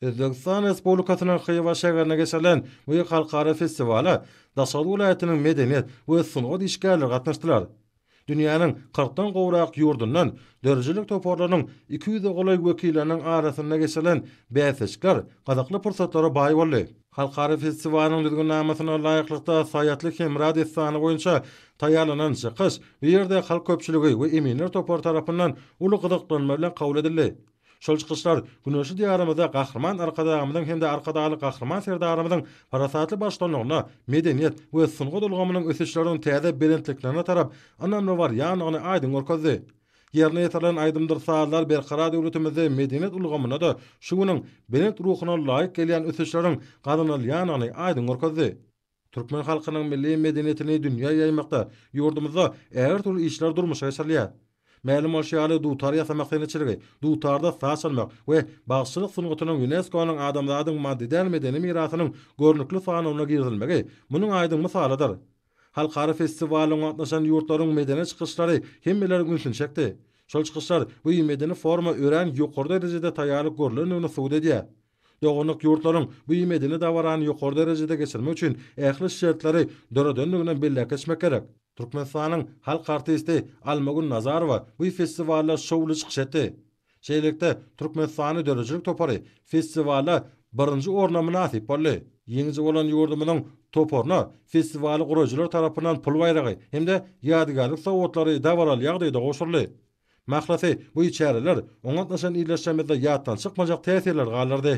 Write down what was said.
Özbegistan Respublikasynyň Hywa şäherinde geçirilen bu halkara festiwala Daşoguz welaýatynyň medeniýet we sungat işgärleri gatnaşdylar. Dünýäniň kyrkdan gowrak ýurdundan döredijilik toparlarynyň 200-e golaý wekilleriniň arasynda geçirilen bäsleşikler gyzykly pursatlara baý boldy. Halkara festiwalynyň düzgünnamasyna laýyklykda Saýatly hemra dessany boýunça taýýarlanan çykyş bu ýerde halk köpçüligi we eminler topary tarapyndan uly gyzyklanma bilen kabul edildi. Şol çykyşlar güneşli Diýarymyzda Gahryman Arkadagymyzyň hem-de Arkadagly Gahryman Serdarymyzyň parasatly baştutanlygynda medeniýet we sungat ulgamynyň ösüşleriniň täze belentliklerine tarap ynamly barýandygyny aýdyň görkezdi. Ýerine ýetirilen aýdymdyr sazlar Berkarar döwletimizde medeniýet ulgamynda-da şu günüň belent ruhuna laýyk gelýän ösüşleriň gazanylýandygyny aýdyň görkezdi. Türkmen halkynyň milli medeniýetini dünýä ýaýmakda ýurdumyzda ägirt uly işler durmuşa geçirilýär. Mälim bolşy ýaly, dutar ýasamak senetçiligi, dutarda saz çalmak we bagşyçylyk sungatynyň ÝUNESKO-nyň adamzadyň maddy däl medeni mirasynyň görnükli sanawyna girizilmegi munuň aýdyň mysalydyr. Halkara festiwalyna gatnaşan ýurtlaryň medeni çykyşlary hemmeleriň ünsüni çekdi. Şol çykyşlar bu medeni foruma örän ýokary derejede taýýarlyk görlendigini subut edýär. Doganlyk ýurtlaryň bu medeni dabarany ýokary derejede geçirmek üçin ähli şertleri döredendiginem belläp geçmek gerek. Türkmenistanyň halk artisti Almagül Nazarowa bu festiwalda şowly çykyş etdi. Şeýlelikde, Türkmenistanyň döredijilik topary festiwalda birinji orna mynasyp boldy. Ýeňiji bolan ýurdumyzyň toparyna festiwaly guraýjylar tarapyndan pul baýragy hem-de ýadygärlik sowgatlary dabaraly ýagdaýda gowşuryldy. Mahlasy, bu çäreler oňa gatnaşan ildeşlerimizde ýatdan çykmajak täsirleri galdyrdy.